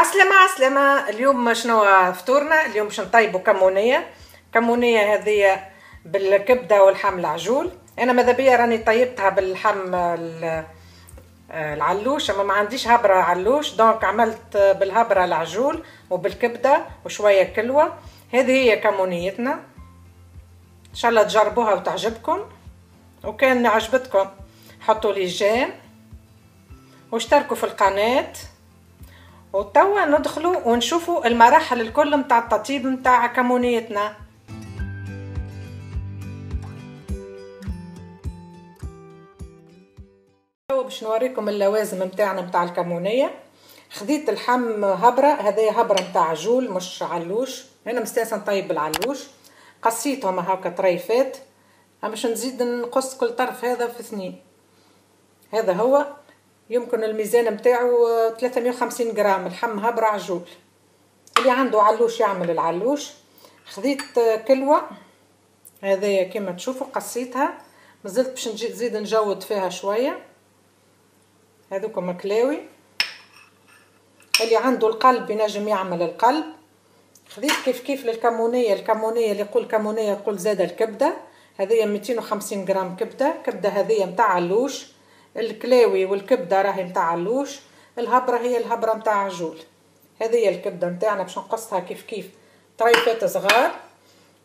عسلامة عسلامة. اليوم شنو فطورنا؟ اليوم باش نطيبوا كمونية. كمونية هذه بالكبدة واللحم العجول. انا ماذا بيا راني طيبتها باللحم العلوش، اما ما عنديش هبرة علوش، donc عملت بالهبرة العجول وبالكبدة وشوية كلوة. هذه هي كمونيتنا، ان شاء الله تجربوها وتعجبكم، وكان عجبتكم حطوا لي j'aime واشتركوا في القناة. وتوا ندخلوا ونشوفوا المراحل الكل متاع التطيب متاع كمونيتنا. توا باش نوريكم اللوازم متاعنا متاع الكمونية. خذيت اللحم هبرة، هذايا هبرة متاع عجول مش علوش، انا مستانسة نطيب بالعلوش. قصيتهم هاكا طريفات باش نزيد نقص كل طرف هذا في اثنين. هذا هو يمكن الميزان متاعو 350 غرام لحم هبرة عجول. اللي عنده علوش يعمل العلوش. خذيت كلوة هذايا كما تشوفوا قصيتها، مازلت باش نزيد نجود فيها شوية. هذوكم كلاوي. اللي عنده القلب ينجم يعمل القلب. خذيت كيف كيف للكمونية، الكمونية اللي يقول كمونية يقول زادة الكبدة. هذه 250 غرام كبدة، كبدة هذه متاع علوش. الكلاوي والكبده راهي متاع علوش، الهبره هي الهبره متاع عجول. هذه هي الكبده متاعنا باش نقصها كيف كيف طريفات صغار.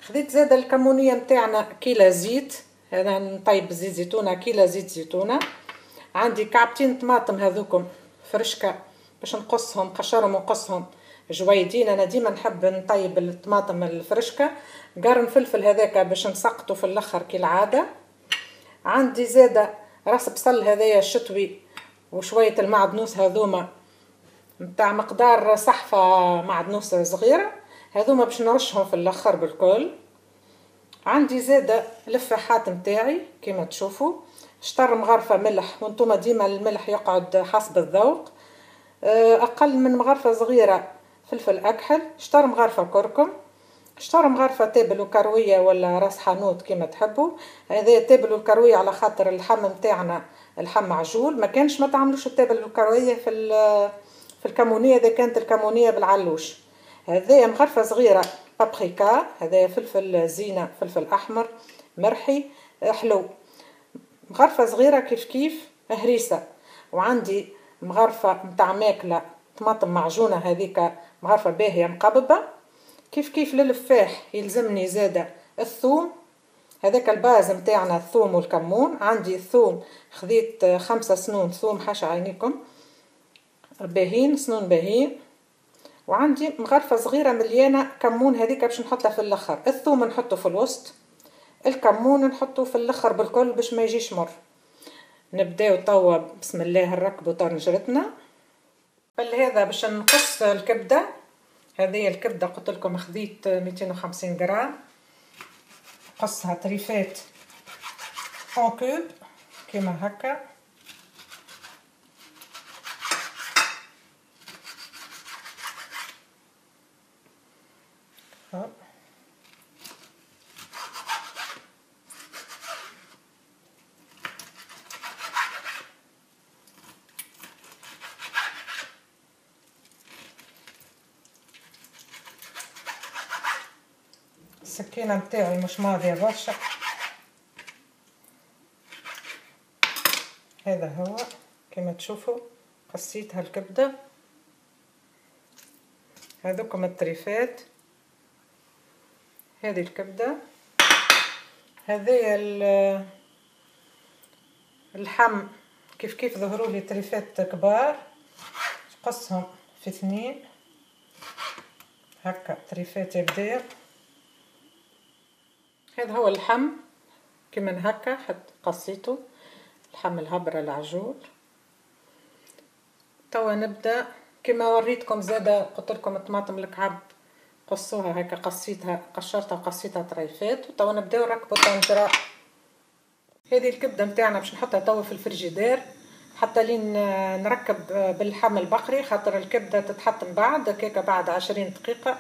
خذيت زاده الكمونيه متاعنا كيلة زيت، هذا نطيب زيت زيتونه، كيلة زيت زيتونه. عندي كعبتين طماطم هذوكم فرشكه باش نقصهم، قشرهم ونقصهم جويدين. انا ديما نحب نطيب الطماطم الفرشكه. قرن فلفل هذاك باش نسقطه في الاخر كالعادة. عندي زاده راس بصل هذايا الشتوي وشوية المعدنوس هذوما متاع مقدار صحفه معدنوس صغيرة، هذوما باش نرشهم في الاخر بالكل. عندي زاده الفاحات متاعي كما تشوفوا، شطر مغرفه ملح، وانتم ديما الملح يقعد حسب الذوق، اقل من مغرفه صغيرة فلفل اكحل، شطر مغرفه كركم، شطر مغرفه تابل وكرويه ولا راس حانوت كما تحبوا. هذا تابل والكرويه على خاطر اللحم نتاعنا اللحم عجول، ما كانش ما تعملوش التابل والكرويه في الكمونيه اذا كانت الكمونيه بالعلوش. هذا مغرفه صغيرة بابريكا، هذا فلفل زينة، فلفل احمر مرحي حلو، مغرفه صغيرة كيف كيف هريسه. وعندي مغرفه نتاع ماكله طماطم معجونه، هذيك مغرفه باهيه مقببه. كيف كيف للفاح يلزمني زاده الثوم، هذاك ال base نتاعنا الثوم والكمون. عندي الثوم خذيت 5 سنون ثوم، حاشا عينيكم باهين، سنون باهين. وعندي مغرفه صغيرة مليانة كمون، هذيك باش نحطها في الاخر. الثوم نحطه في الوسط، الكمون نحطه في الاخر بالكل باش ما يجيش مر. نبداو توا بسم الله نركبوا طنجرتنا. قبل هذا باش نقص الكبده، هذه الكبده قلت لكم خذيت 250 غرام، قصها طريفات en cubes كيما هكا. السكينة متاعي مش ماضيه برشا. هذا هو كما تشوفوا قصيتها الكبده، هذوكم الطريفات. هذه الكبده، هذه اللحم كيف كيف ظهروا لي طريفات كبار، قصهم في اثنين هكا طريفات يبداو. هذا هو اللحم كما هكا حد قصيته، لحم الهبره العجول. توا نبدا كما وريتكم زاده، قلت لكم الطماطم الكعب قصوها هكا، قصيتها قشرتها وقصيتها طريفات. وتوا نبداو نركبوا الطنجره. هذه الكبده نتاعنا باش نحطها توا في الفريجيدير حتى لين نركب باللحم البقري، خاطر الكبده تتحط من بعد هكاكا بعد 20 دقيقة،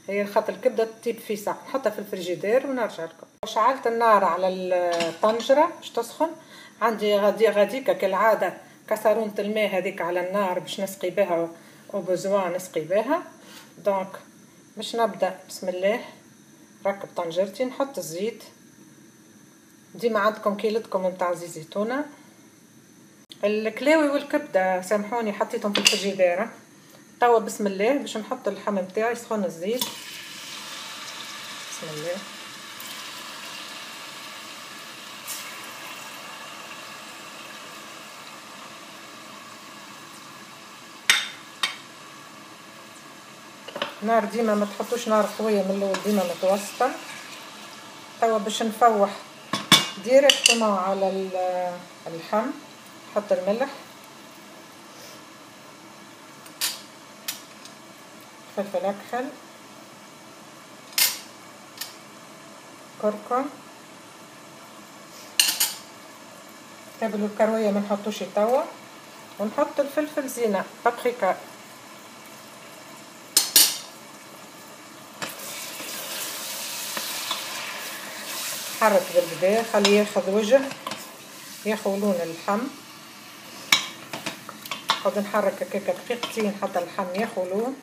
هي خاطر الكبده تطيب في ساعة. نحطها في الفريجيدير ونرجع لكم. شعلت النار على الطنجره باش تسخن. عندي غاديكا كالعادة كسرونه الماء هذيك على النار باش نسقي بها au besoin نسقي بها. donc باش نبدا بسم الله، ركب طنجرتي، نحط الزيت. ديما عندكم كيلتكم نتاع زيت زيتونه. الكلاوي والكبده سامحوني حطيتهم في الفريجيدير. توا بسم الله باش نحط اللحم نتاعي، سخون الزيت، بسم الله. نار ديما ما تحطوش نار قوية من الاول، ديما متوسطه. توا باش نفوح directement على اللحم، نحط الملح، فلفل اكحل، كركم، تابل الكروية ما نحطوش توا، ونحط الفلفل زينة بابريكا. حرك بالبدا، خليه ياخذ وجه، ياخذ لون اللحم. نقعد نحرك هكاكا دقيقتين حتى اللحم ياخذ لون.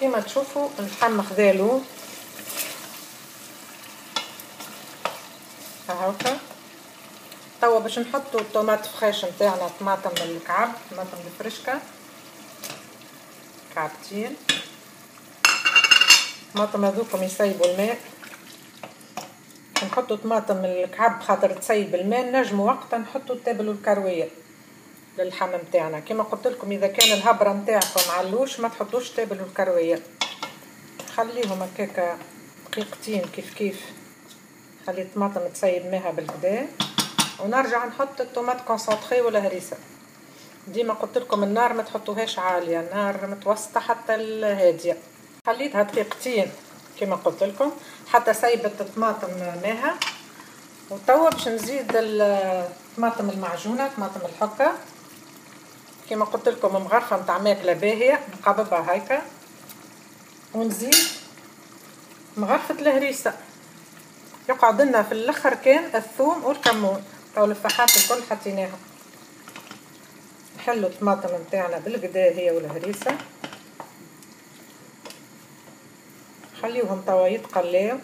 كيما تشوفوا اللحم خذا لون هاكا. توا باش نحطوا ال tomates fraîches نتاعنا، طماطم الكعب، طماطم الفرشكه، كعبتين طماطم هذوكم يسيبوا الماء. نحطوا طماطم الكعب خاطر تسيب الماء، نجموا وقتها نحطوا التابل والكرويه للحم نتاعنا. كما قلت لكم اذا كان الهبره نتاعكم علوش ما تحطوش تابل والكرويه، خليهم هكاكا دقيقتين كيف كيف، خلي الطماطم تسيب ماها بالكدا. ونرجع نحط ال tomate concentrée ولا هريسه. ديما قلت لكم النار ما تحطوهاش عالية، النار متوسطه حتى الهادية. خليتها دقيقتين كما قلت لكم حتى سيبت الطماطم ماها. وتوا باش نزيد الطماطم المعجونه، طماطم الحكة كما قلت لكم مغرفه نتاع ماكله باهيه نقببها هيكا، ونزيد مغرفه الهريسه. يقعد لنا في الاخر كان الثوم والكمون. تو الفحات الكل حطيناهم. نحلو الطماطم نتاعنا بالقدا هي والهريسه، خليوهم توا يتقلاو.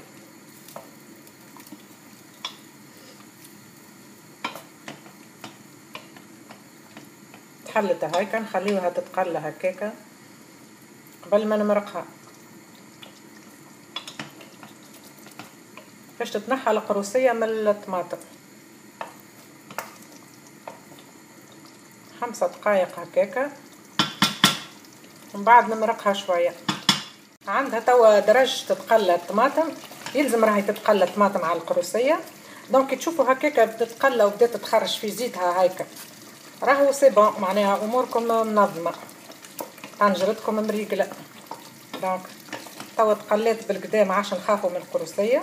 تحلت هايكا، نخليوها تتقلى هكاكا قبل ما نمرقها باش تتنحى القروصيه من الطماطم. 5 دقايق هكاكا ومن بعد نمرقها شوية. عندها توا درج تتقلى الطماطم، يلزم راهي تتقلى الطماطم على القروصيه. donc تشوفوا هكاكا بتتقلى وبدات تخرج في زيتها هايكا، راهو c'est bon، معناها اموركم منظمة، طنجرتكم مريقله. donc توا تقلات بالقدا ما عادش نخافوا من القروصيه.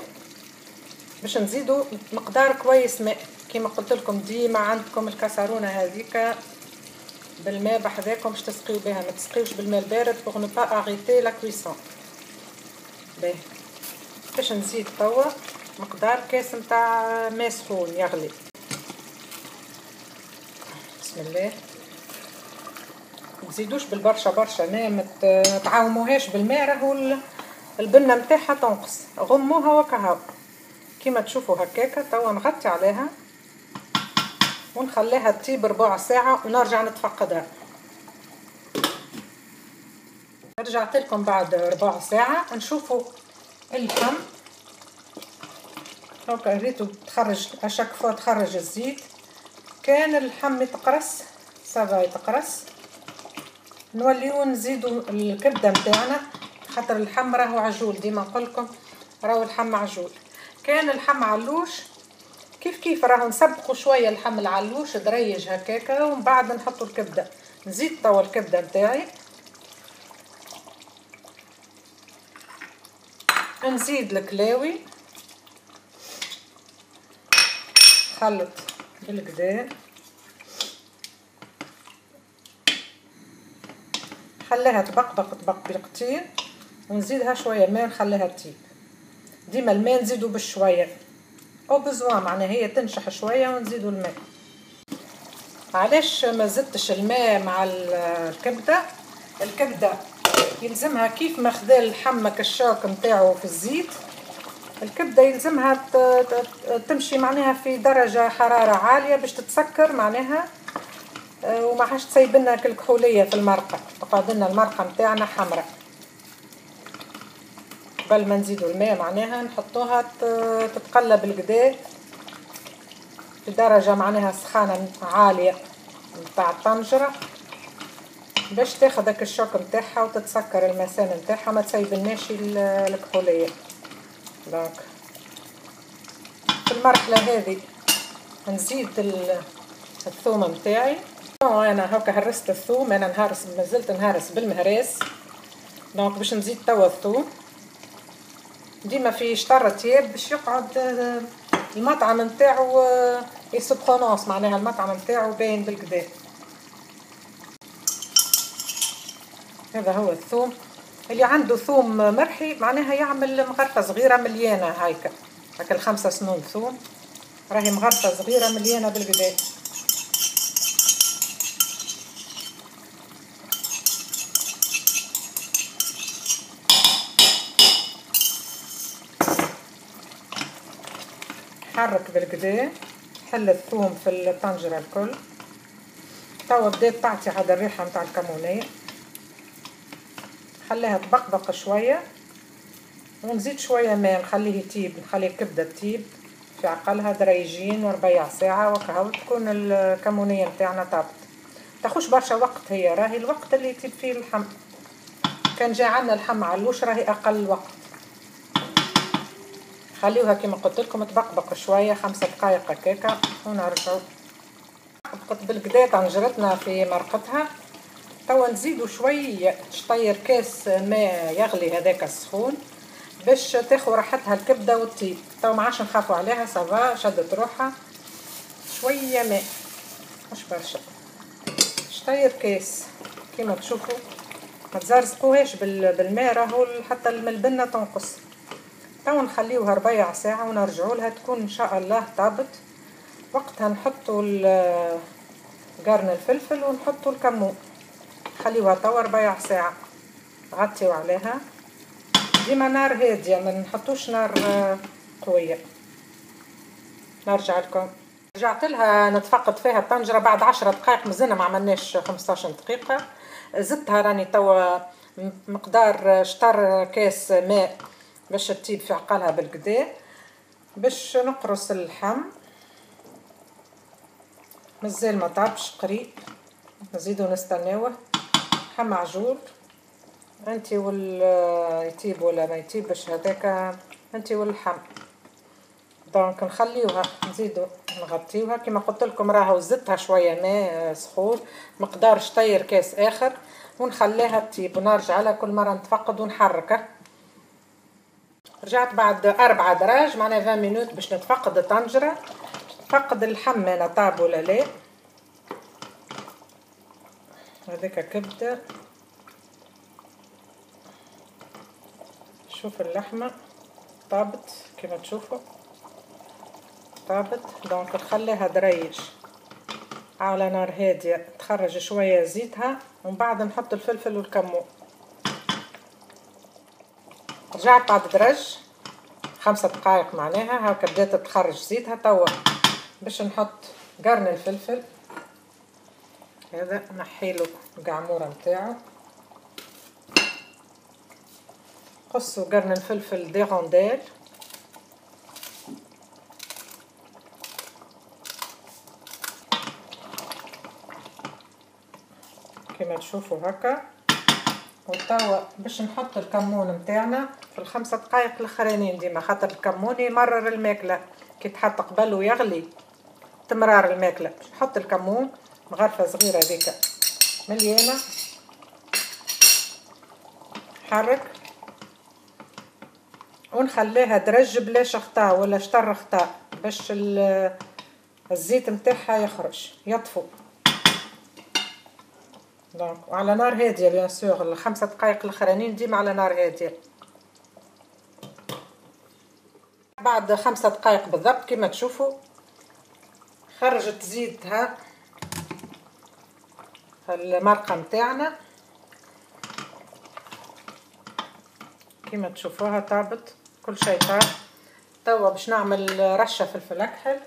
باش نزيدوا مقدار كويس ماء، كيما قلت لكم ديما عندكم الكسرونه هذيك بالماء بحذاكم باش تسقيو بها، ما تسقيوش بالماء البارد pour ne pas arrêter la cuisson. باهي باش نزيد توا مقدار كاس نتاع ماء سخون يغلي. بسم الله. ما تزيدوش بالبرشا برشا ماء، ما تعاوموهاش بالماء، راهو البنه نتاعها تنقص، غموها وكهو. كيما تشوفوا هكاكا توا نغطي عليها ونخليها تطيب ربع ساعة ونرجع نتفقدها. رجعت لكم بعد ربع ساعة نشوفوا اللحم. هاكا ريتو تخرج à chaque fois تخرج الزيت. كان اللحم يتقرص ça va يتقرص، نوليو نزيدو الكبده نتاعنا خاطر اللحم راهو عجول، ديما نقول لكم راهو اللحم عجول. كان اللحم علوش كيف كيف راهو نسبقوا شوية اللحم العلوش دريج هكاكا ومن بعد نحطوا الكبده. نزيد توا الكبده نتاعي، نزيد الكلاوي، خلط بالكدا، خليها تبقبق تبقبقتين، ونزيدها شوية ماء نخليها تطيب. ديما الماء نزيدو بالشويه au besoin، معناها هي تنشح شوية ونزيدو الماء. علاش ما زدتش الماء مع الكبده؟ الكبده يلزمها كيف ما خذا اللحم ال choc نتاعو في الزيت، الكبده يلزمها تمشي معناها في درجه حرارة عالية باش تتسكر معناها، وما عادش تسيب لنا الكحوليه في المرقه، تقعد لنا المرقه نتاعنا حمراء. قبل ما نزيدوا الماء معناها نحطوها تتقلب الكدا في درجه معناها سخانه عالية نتاع الطنجره باش تاخذ داك ال choc نتاعها وتتسكر المسام نتاعها، ما تسيبلناش الكحوليه. donc في المرحلة هذه نزيد الثوم نتاعي. انا هكا هرست الثوم، انا نهرس مازلت نهرس بالمهراس. donc باش نزيد توا الثوم ديما في شطر طياب باش يقعد المطعم نتاعو il se prononce، معناها المطعم نتاعو باين بالكدا. هذا هو الثوم. اللي عنده ثوم مرحي معناها يعمل مغرفه صغيرة مليانة هايكا، هاكا الخمسة سنون ثوم راهي مغرفه صغيرة مليانة بالكدا. حرك بالكدا، حل الثوم في الطنجره الكل. توا بدات تعطي هذا الريحة نتاع الكمونيه، خليها تبقبق شوية ونزيد شوية ماء، نخليه يطيب، نخلي الكبده تطيب في عقلها دريجين وربيع ساعة وكهو تكون الكمونيه نتاعنا طابت. تاخوش برشا وقت هي، راهي الوقت اللي يطيب فيه اللحم. كان جا عندنا اللحم علوش راهي اقل وقت. خليوها كما قلت لكم تبقبق شوية 5 دقائق هكاكا ونرجعوا. بقت بالكدا طنجرتنا في مرقتها. توا نزيدو شوية شطير كاس ماء يغلي هذاك السخون باش تاخذ راحتها الكبده وتطيب. توا ما عادش نخافوا عليها، ça va شدت روحها. شوية ماء مش برشا، شطير كاس كيما تشوفوا. ما تزرزقوهاش بالماء راهو حتى البنه تنقص. توا نخليوها ربيع ساعة ونرجعوا لها تكون ان شاء الله طابت. وقتها نحطوا قرن الفلفل ونحطوا الكمون. خليوها توا ربيع ساعة، غطيو عليها ديما نار هادية، ما نحطوش نار قوية. نرجع لكم. رجعت لها نتفقد فيها الطنجره بعد 10 دقائق، مازلنا ما عملناش 15 دقيقة. زدتها راني توا مقدار شطر كاس ماء باش تطيب في عقلها بالكدا. باش نقرص اللحم مازال ما طابش، قريب نزيدو نستناوه. لحم معجون انتي وال يطيب ولا ما يطيبش هذاك انتي واللحم. donc نخليوها نزيدو نغطيوها كما قلت لكم، راهو زدتها شوية ماء سخون مقدار شطير كاس اخر، ونخليها تطيب ونرجع لها كل مرة نتفقد ونحركه. رجعت بعد 4 دراج معناها 20 minutes باش نتفقد الطنجره، نتفقد اللحم انا طاب ولا لا. هذاك كبده، شوف اللحمة طابت كما تشوفوا طابت. donc نخليها دريج على نار هادية تخرج شوية زيتها، ومن بعد نحط الفلفل والكمون. رجعت بعد درج 5 دقائق معناها هاكا بدات تخرج زيتها. توا باش نحط قرن الفلفل هذا، نحيلو القعموره نتاعو. قصوا قرن الفلفل des rondelles. كما تشوفوا هكا. وتوا باش نحط الكمون نتاعنا في ال5 دقائق الاخرانيين ديما، خاطر الكمون يمرر الماكلة كي تحط قبل ويغلي تمرار الماكلة. باش نحط الكمون مغرفه صغيرة هذيك مليانة، حرك ونخليها درج بلاش غطاء ولا شطر غطاء باش الزيت نتاعها يخرج يطفو. donc وعلى نار هادية bien sûr، ال5 دقائق الاخرانيين ديما على نار هادية. بعد 5 دقائق بالضبط كما تشوفوا خرجت زيتها المرقه نتاعنا. كيما تشوفوها طابت، كل شيء طاب. توا باش نعمل رشه فلفل اكحل،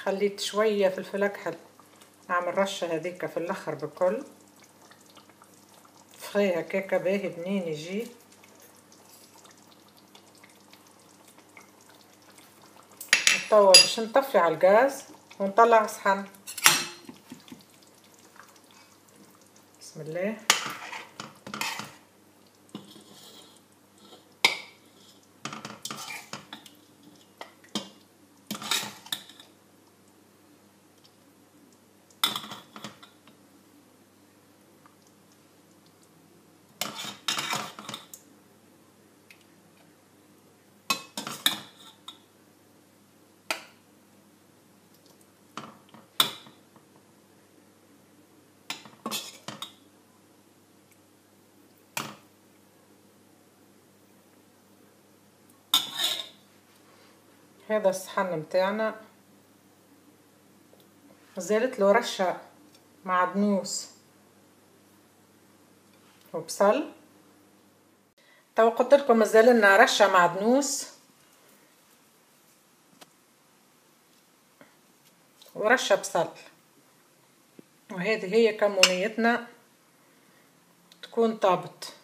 خليت شوية فلفل اكحل، نعمل رشه هذيك في الاخر بكل فخي هكاكا باهي بنين يجي. توا باش نطفي على الغاز ونطلع صحن. بسم الله. هذا الصحن متاعنا زالت له رشة معدنوس وبصل. تو قلت لكم مازال لنا رشة معدنوس ورشة بصل، وهذه هي كمونيتنا تكون طابت.